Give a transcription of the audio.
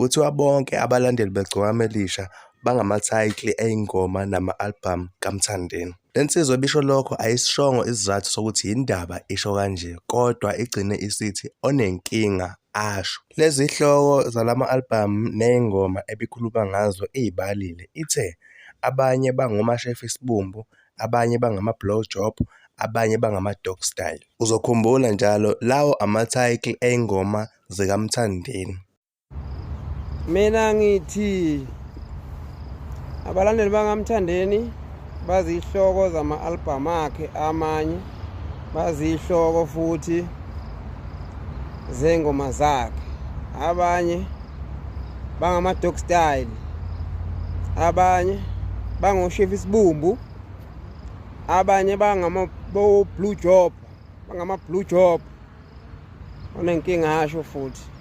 Kuthiwa bonke abalandeli beGcokama Elisha bangama-title ey'ngoma nama-album kaMthandeni. Le nsizwa ebisho lokho ayisishongo isizathu sokuthi yindaba isho kanje kodwa igcine isithi onenkinga asho. Lezi hloko zalama-album ney'ngoma ebikhuluma ngazo iy'balile ithe abanye bangomashefu isibumbu, abanye bangama-blow job, abanye bangama-dog style. Uzokhumbula njalo lawo ama-title ey'ngoma zikaMthandeni. Mina ngithi abalandeli bakaMthandeni bazihloko zama-albhamu akhe amanye bazihloko futhi zengoma zakhe abanye bangama-dog style abanye bangoshefu isibumbu abanye bangama-blue job bangama-blue job onenkinga asho futhi.